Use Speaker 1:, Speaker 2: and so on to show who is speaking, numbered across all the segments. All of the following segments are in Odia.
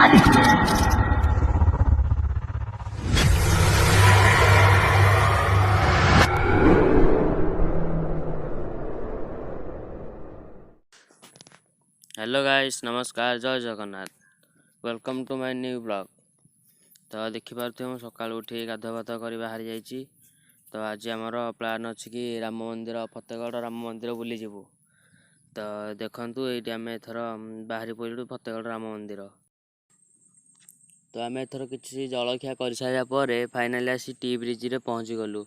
Speaker 1: ହ୍ୟାଲୋ ଗାଇସ୍, ନମସ୍କାର, ଜୟ Jagannath. Welcome to my new vlog. ତ ଦେଖିପାରୁଥିବେ, ମୁଁ ସକାଳୁ ଉଠି ଗାଧୁଆ ପାଧୁଆ କରି ବାହାରି ଯାଇଛି। ତ ଆଜି ଆମର ପ୍ଲାନ୍ ଅଛି କି ରାମ ମନ୍ଦିର, ଫତେଗଡ଼ ରାମ ମନ୍ଦିର ବୁଲିଯିବୁ। ତ ଦେଖନ୍ତୁ, ଏଇଠି ଆମେ ଏଥର ବାହାରି ପଡ଼ିଲୁ ଫତେଗଡ଼ ରାମ ମନ୍ଦିର। ତ ଆମେ ଏଥର କିଛି ଜଳଖିଆ କରିସାରିଲା ପରେ ଫାଇନାଲି ଆସି ଟି ବ୍ରିଜ୍ରେ ପହଞ୍ଚିଗଲୁ।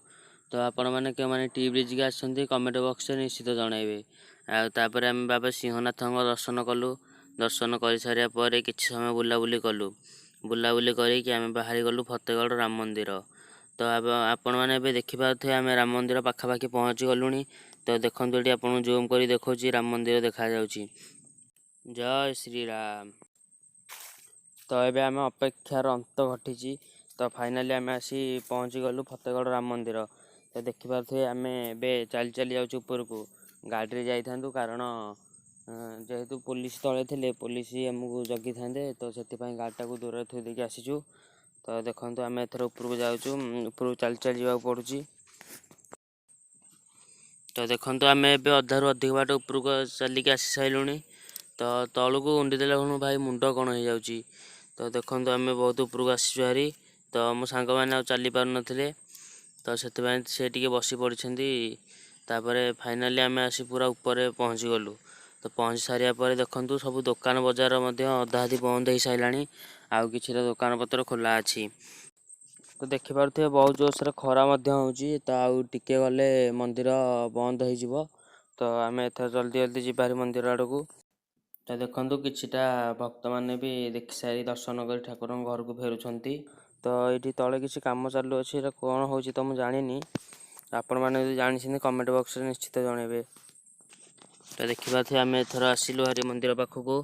Speaker 1: ତ ଆପଣମାନେ କେଉଁମାନେ ଟି ବ୍ରିଜ୍କି ଆସିଛନ୍ତି, କମେଣ୍ଟ ବକ୍ସରେ ନିଶ୍ଚିତ ଜଣାଇବେ। ଆଉ ତାପରେ ଆମେ ବାବା ସିଂହନାଥଙ୍କ ଦର୍ଶନ କଲୁ। ଦର୍ଶନ କରିସାରିବା ପରେ କିଛି ସମୟ ବୁଲାବୁଲି କଲୁ। ବୁଲାବୁଲି କରିକି ଆମେ ବାହାରି ଗଲୁ ଫତେଗଡ଼ ରାମ ମନ୍ଦିର। ତ ଆପଣମାନେ ଏବେ ଦେଖିପାରୁଥିବେ, ଆମେ ରାମ ମନ୍ଦିର ପାଖାପାଖି ପହଞ୍ଚି ଗଲୁଣି। ତ ଦେଖନ୍ତୁ, ଏଠି ଆପଣଙ୍କୁ ଜୁମ୍ କରି ଦେଖାଉଛି, ରାମ ମନ୍ଦିର ଦେଖାଯାଉଛି। ଜୟ ଶ୍ରୀରାମ। ତ ଏବେ ଆମେ ଅପେକ୍ଷାର ଅନ୍ତ ଘଟିଛି। ତ ଫାଇନାଲି ଆମେ ଆସି ପହଞ୍ଚିଗଲୁ ଫତେଗଡ଼ ରାମ ମନ୍ଦିର। ତ ଦେଖିପାରୁଥିବେ, ଆମେ ଏବେ ଚାଲି ଚାଲି ଯାଉଛୁ ଉପରକୁ। ଗାଡ଼ିରେ ଯାଇଥାନ୍ତୁ, କାରଣ ଯେହେତୁ ପୋଲିସ ତଳେ ଥିଲେ, ପୋଲିସ ଆମକୁ ଜଗିଥାନ୍ତେ, ତ ସେଥିପାଇଁ ଗାଡ଼ିଟାକୁ ଦୂରରେ ଥୋଇ ଦେଇକି ଆସିଛୁ। ତ ଦେଖନ୍ତୁ, ଆମେ ଏଥର ଉପରକୁ ଯାଉଛୁ। ଉପରକୁ ଚାଲି ଚାଲି ଯିବାକୁ ପଡ଼ୁଛି। ତ ଦେଖନ୍ତୁ, ଆମେ ଏବେ ଅଧାରୁ ଅଧିକ ବାଟ ଉପରକୁ ଚାଲିକି ଆସି ସାରିଲୁଣି। ତ ତଳକୁ ଉଣ୍ଡି ଦେଲା ଖୁଣୁ ଭାଇ ମୁଣ୍ଡ କ'ଣ ହେଇଯାଉଛି। ତ ଦେଖନ୍ତୁ, ଆମେ ବହୁତ ଉପରକୁ ଆସିଛୁ ଭାରି। ତ ମୋ ସାଙ୍ଗମାନେ ଆଉ ଚାଲି ପାରୁନଥିଲେ, ତ ସେଥିପାଇଁ ସେ ଟିକେ ବସି ପଡ଼ିଛନ୍ତି। ତାପରେ ଫାଇନାଲି ଆମେ ଆସି ପୁରା ଉପରେ ପହଞ୍ଚିଗଲୁ। ତ ପହଞ୍ଚି ସାରିବା ପରେ ଦେଖନ୍ତୁ, ସବୁ ଦୋକାନ ବଜାର ମଧ୍ୟ ଅଧା ଅଧି ବନ୍ଦ ହେଇସାରିଲାଣି, ଆଉ କିଛିଟା ଦୋକାନ ପତ୍ର ଖୋଲା ଅଛି। ତ ଦେଖିପାରୁଥିବେ, ବହୁତ ଜୋରସୋରେ ଖରା ମଧ୍ୟ ହେଉଛି। ତ ଆଉ ଟିକେ ଗଲେ ମନ୍ଦିର ବନ୍ଦ ହେଇଯିବ। ତ ଆମେ ଏଥର ଜଲ୍ଦି ଜଲ୍ଦି ଯିବା ଭାରି ମନ୍ଦିର ଆଡ଼କୁ। ତ ଦେଖନ୍ତୁ, କିଛିଟା ଭକ୍ତମାନେ ବି ଦେଖି ସାରି, ଦର୍ଶନ କରି ଠାକୁରଙ୍କ ଘରକୁ ଫେରୁଛନ୍ତି। ତ ଏଇଠି ତଳେ କିଛି କାମ ଚାଲୁଅଛି। ଏଇଟା କ'ଣ ହେଉଛି ତ ମୁଁ ଜାଣିନି। ଆପଣମାନେ ଯଦି ଜାଣିଛନ୍ତି, କମେଣ୍ଟ ବକ୍ସରେ ନିଶ୍ଚିତ ଜଣାଇବେ। ତ ଦେଖିପାରୁଥିବେ, ଆମେ ଏଥର ଆସିଲୁ ଭାରି ମନ୍ଦିର ପାଖକୁ।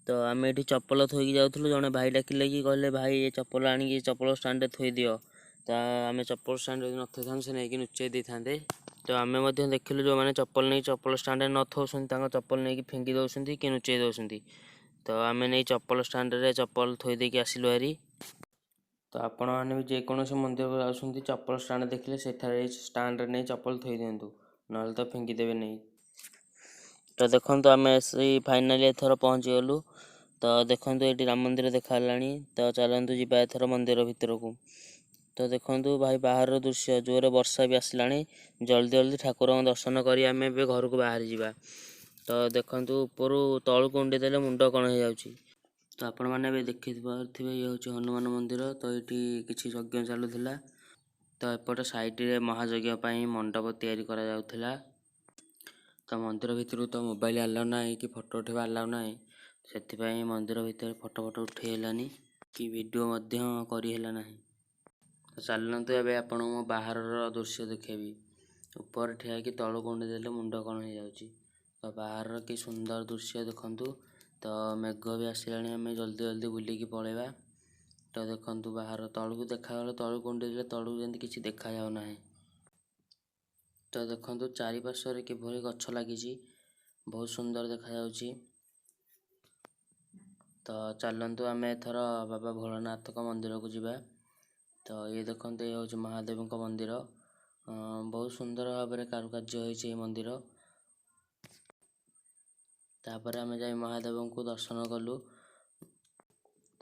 Speaker 1: ତ ଆମେ ଏଠି ଚପଲ ଥୋଇକି ଯାଉଥିଲୁ, ଜଣେ ଭାଇ ଡାକିଲେ କି କହିଲେ, ଭାଇ, ଏ ଚପଲ ଆଣିକି ଚପଲ ଷ୍ଟାଣ୍ଡରେ ଥୋଇଦିଅ। ତ ଆମେ ଚପଲ ଷ୍ଟାଣ୍ଡ ଯଦି ନ ଥୋଇଥାନ୍ତୁ, ସେ ନେଇକି ଲୁଚେଇ ଦେଇଥାନ୍ତେ। ତ ଆମେ ମଧ୍ୟ ଦେଖିଲୁ, ଯେଉଁମାନେ ଚପଲ ନେଇ ଚପଲ ଷ୍ଟାଣ୍ଡରେ ନ ଥୋଉଛନ୍ତି, ତାଙ୍କ ଚପଲ ନେଇକି ଫିଙ୍ଗି ଦେଉଛନ୍ତି କି ଲୁଚେଇ ଦେଉଛନ୍ତି। ତ ଆମେ ନେଇ ଚପଲ ଷ୍ଟାଣ୍ଡରେ ଚପଲ ଥୋଇ ଦେଇକି ଆସିଲୁ ଭାରି। ତ ଆପଣମାନେ ବି ଯେକୌଣସି ମନ୍ଦିରକୁ ଯାଉଛନ୍ତି, ଚପଲ ଷ୍ଟାଣ୍ଡ ଦେଖିଲେ ସେଠାରେ ଷ୍ଟାଣ୍ଡରେ ନେଇ ଚପଲ ଥୋଇ ଦିଅନ୍ତୁ, ନହେଲେ ତ ଫିଙ୍ଗିଦେବେ ନେଇ। ତ ଦେଖନ୍ତୁ, ଆମେ ସେଇ ଫାଇନାଲି ଏଥର ପହଞ୍ଚିଗଲୁ। ତ ଦେଖନ୍ତୁ, ଏଇଠି ରାମ ମନ୍ଦିର ଦେଖାହେଲାଣି। ତ ଚାଲନ୍ତୁ ଯିବା ଏଥର ମନ୍ଦିର ଭିତରକୁ। ତ ଦେଖନ୍ତୁ ଭାଇ ବାହାରର ଦୃଶ୍ୟ, ଜୋରରେ ବର୍ଷା ବି ଆସିଲାଣି। ଜଲ୍ଦି ଜଲ୍ଦି ଠାକୁରଙ୍କ ଦର୍ଶନ କରି ଆମେ ଏବେ ଘରକୁ ବାହାରି ଯିବା। ତ ଦେଖନ୍ତୁ, ଉପରୁ ତଳକୁ ଉଣ୍ଡି ଦେଲେ ମୁଣ୍ଡ କ'ଣ ହେଇଯାଉଛି। ତ ଆପଣମାନେ ଏବେ ଦେଖିପାରୁଥିବେ, ଇଏ ହେଉଛି ହନୁମାନ ମନ୍ଦିର। ତ ଏଇଠି କିଛି ଯଜ୍ଞ ଚାଲୁଥିଲା। ତ ଏପଟ ସାଇଡ଼ରେ ମହାଯଜ୍ଞ ପାଇଁ ମଣ୍ଡପ ତିଆରି କରାଯାଉଥିଲା। ତ ମନ୍ଦିର ଭିତରକୁ ତ ମୋବାଇଲ ଆଲାଉ ନାହିଁ କି ଫଟୋ ଉଠାଇବା ଆଲାଉ ନାହିଁ। ସେଥିପାଇଁ ମନ୍ଦିର ଭିତରେ ଫଟୋ ଫଟୋ ଉଠେଇ ହେଲାନି କି ଭିଡ଼ିଓ ମଧ୍ୟ କରିହେଲା ନାହିଁ। ତ ଚାଲନ୍ତୁ, ଏବେ ଆପଣଙ୍କୁ ମୁଁ ବାହାରର ଦୃଶ୍ୟ ଦେଖେଇବି। ଉପରେ ଠିଆ ହେଇକି ତଳକୁ ଉଣ୍ଡି ଦେଲେ ମୁଣ୍ଡ କ'ଣ ହେଇଯାଉଛି। ତ ବାହାରର କି ସୁନ୍ଦର ଦୃଶ୍ୟ ଦେଖନ୍ତୁ। ତ ମେଘ ବି ଆସିଲାଣି, ଆମେ ଜଲ୍ଦି ଜଲ୍ଦି ବୁଲିକି ପଳେଇବା। ତ ଦେଖନ୍ତୁ, ବାହାର ତଳକୁ ଦେଖାଗଲେ, ତଳକୁ ଉଣ୍ଡି ଦେଲେ ତଳକୁ ଯେମିତି କିଛି ଦେଖାଯାଉ ନାହିଁ। ତ ଦେଖନ୍ତୁ, ଚାରିପାର୍ଶ୍ୱରେ କିଭଳି ଗଛ ଲାଗିଛି, ବହୁତ ସୁନ୍ଦର ଦେଖାଯାଉଛି। ତ ଚାଲନ୍ତୁ, ଆମେ ଏଥର ବାବା ଭୋଳାନାଥଙ୍କ ମନ୍ଦିରକୁ ଯିବା। ତ ଇଏ ଦେଖନ୍ତୁ, ଇଏ ହେଉଛି ମହାଦେବଙ୍କ ମନ୍ଦିର। ବହୁତ ସୁନ୍ଦର ଭାବରେ କାରୁକାର୍ଯ୍ୟ ହୋଇଛି ଏହି ମନ୍ଦିର। ତାପରେ ଆମେ ଯାଇ ମହାଦେବଙ୍କୁ ଦର୍ଶନ କଲୁ।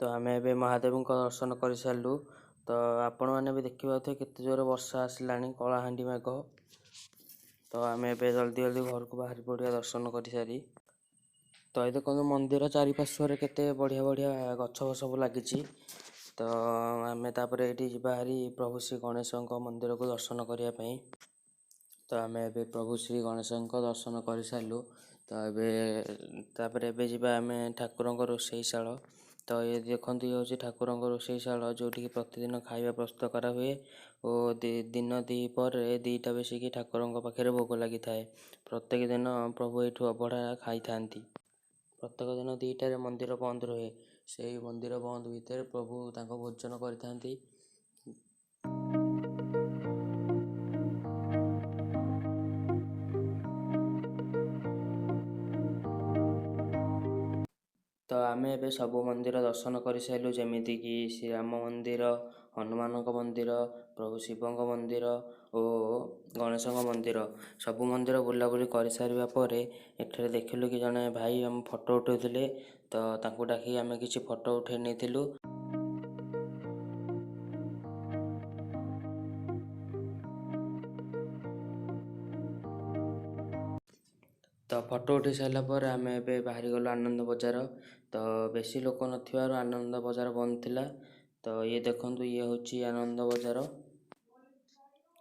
Speaker 1: ତ ଆମେ ଏବେ ମହାଦେବଙ୍କ ଦର୍ଶନ କରିସାରିଲୁ। ତ ଆପଣମାନେ ବି ଦେଖିପାରୁଥିବେ, କେତେ ଜୋରେ ବର୍ଷା ଆସିଲାଣି, କଳାହାଣ୍ଡି ମେଘ। ତ ଆମେ ଏବେ ଜଲ୍ଦି ଜଲ୍ଦି ଘରକୁ ବାହାରି ପଡ଼ିବା ଦର୍ଶନ କରିସାରି। ତ ଏ ଦେଖନ୍ତୁ, ମନ୍ଦିର ଚାରିପାର୍ଶ୍ୱରେ କେତେ ବଢ଼ିଆ ବଢ଼ିଆ ଗଛ ସବୁ ଲାଗିଛି। ତ ଆମେ ତାପରେ ଏଇଠି ଯିବା ହାରି ପ୍ରଭୁ ଶ୍ରୀ ଗଣେଶଙ୍କ ମନ୍ଦିରକୁ ଦର୍ଶନ କରିବା ପାଇଁ। ତ ଆମେ ଏବେ ପ୍ରଭୁ ଶ୍ରୀ ଗଣେଶଙ୍କ ଦର୍ଶନ କରିସାରିଲୁ। ତ ଏବେ ତାପରେ ଏବେ ଯିବା ଆମେ ଠାକୁରଙ୍କ ରୋଷେଇଶାଳ। ତ ଇଏ ଦେଖନ୍ତୁ, ଇଏ ହେଉଛି ଠାକୁରଙ୍କ ରୋଷେଇଶାଳ, ଯେଉଁଠିକି ପ୍ରତିଦିନ ଖାଇବା ପ୍ରସ୍ତୁତ କରାହୁଏ ଓ ଦିନ ଦ୍ୱିପହରରେ 2ଟା ବେଶିକି ଠାକୁରଙ୍କ ପାଖରେ ଭୋଗ ଲାଗିଥାଏ। ପ୍ରତ୍ୟେକ ଦିନ ପ୍ରଭୁ ଏଇଠୁ ଅବଢ଼ା ଖାଇଥାନ୍ତି। ପ୍ରତ୍ୟେକ ଦିନ 2ଟାରେ ମନ୍ଦିର ବନ୍ଦ ରୁହେ। ସେଇ ମନ୍ଦିର ବନ୍ଦ ଭିତରେ ପ୍ରଭୁ ତାଙ୍କ ଭୋଜନ କରିଥାନ୍ତି। ତ ଆମେ ଏବେ ସବୁ ମନ୍ଦିର ଦର୍ଶନ କରିସାରିଲୁ, ଯେମିତିକି ଶ୍ରୀରାମ ମନ୍ଦିର, ହନୁମାନଙ୍କ ମନ୍ଦିର, ପ୍ରଭୁ ଶିବଙ୍କ ମନ୍ଦିର ଓ ଗଣେଶଙ୍କ ମନ୍ଦିର। ସବୁ ମନ୍ଦିର ବୁଲାବୁଲି କରିସାରିବା ପରେ ଏଠାରେ ଦେଖିଲୁ କି ଜଣେ ଭାଇ ଆମ ଫଟୋ ଉଠାଉଥିଲେ। ତ ତାଙ୍କୁ ଡାକିକି ଆମେ କିଛି ଫଟୋ ଉଠାଇ ନେଇଥିଲୁ। ତ ଫଟୋ ଉଠାଇ ସାରିଲା ପରେ ଆମେ ଏବେ ବାହାରିଗଲୁ ଆନନ୍ଦ ବଜାର। ତ ବେଶୀ ଲୋକ ନଥିବାରୁ ଆନନ୍ଦ ବଜାର ବନ୍ଦ ଥିଲା। ତ ଇଏ ଦେଖନ୍ତୁ, ଇଏ ହେଉଛି ଆନନ୍ଦ ବଜାର।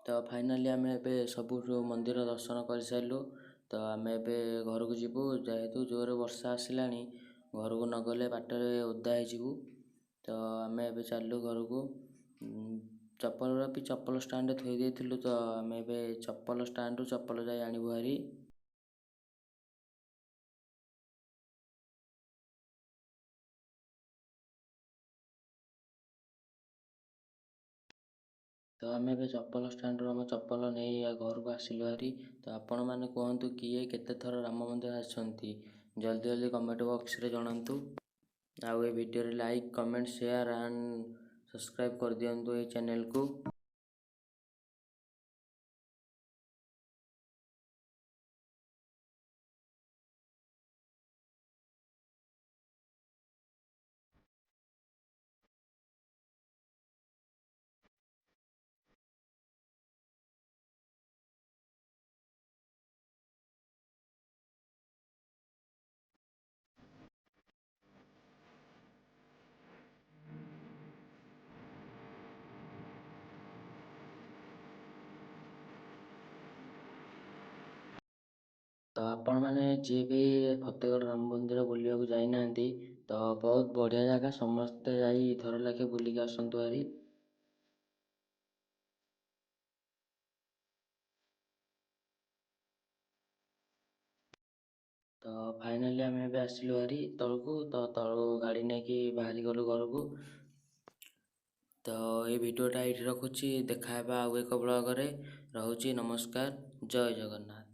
Speaker 1: ତ ଫାଇନାଲି ଆମେ ଏବେ ସବୁ ମନ୍ଦିର ଦର୍ଶନ କରିସାରିଲୁ। ତ ଆମେ ଏବେ ଘରକୁ ଯିବୁ, ଯେହେତୁ ଜୋରରେ ବର୍ଷା ଆସିଲାଣି, ଘରକୁ ନଗଲେ ବାଟରେ ଓଦା ହେଇଯିବୁ। ତ ଆମେ ଏବେ ଚାଲିଲୁ ଘରକୁ। ଚପଲର ବି ଚପଲ ଷ୍ଟାଣ୍ଡରେ ଥୋଇ ଦେଇଥିଲୁ, ତ ଆମେ ଏବେ ଚପଲ ଷ୍ଟାଣ୍ଡରୁ ଚପଲ ଯାଇ ଆଣିବୁ ହାରି। ତ ଆମେ ଏବେ ଚପଲ ଷ୍ଟାଣ୍ଡରୁ ଆମ ଚପଲ ନେଇ ଘରକୁ ଆସିଲୁ ହାରି। ତ ଆପଣମାନେ କୁହନ୍ତୁ, କିଏ କେତେ ଥର ରାମ ମନ୍ଦିର ଆସିଛନ୍ତି? ଜଲ୍ଦି ଜଲ୍ଦି କମେଣ୍ଟ ବକ୍ସରେ ଜଣାନ୍ତୁ। ଆଉ ଏ ଭିଡ଼ିଓରେ like, comment, share and subscribe କରିଦିଅନ୍ତୁ ଏଇ ଚ୍ୟାନେଲକୁ। ତ ଆପଣମାନେ ଯିଏ ବି ଫତେଗଡ଼ ରାମ ମନ୍ଦିର ବୁଲିବାକୁ ଯାଇନାହାନ୍ତି, ତ ବହୁତ ବଢ଼ିଆ ଜାଗା, ସମସ୍ତେ ଯାଇ ଥରେ ଲେଖେ ବୁଲିକି ଆସନ୍ତୁ ହାରି। ତ ଫାଇନାଲି ଆମେ ଏବେ ଆସିଲୁ ହାରି ତଳକୁ। ତ ତଳକୁ ଗାଡ଼ି ନେଇକି ବାହାରି ଗଲୁ ଘରକୁ। ତ ଏଇ ଭିଡ଼ିଓଟା ଏଇଠି ରଖୁଛି। ଦେଖା ହେବା ଆଉ ଏକ ବ୍ଲଗରେ। ରହୁଛି, ନମସ୍କାର, ଜୟ ଜଗନ୍ନାଥ।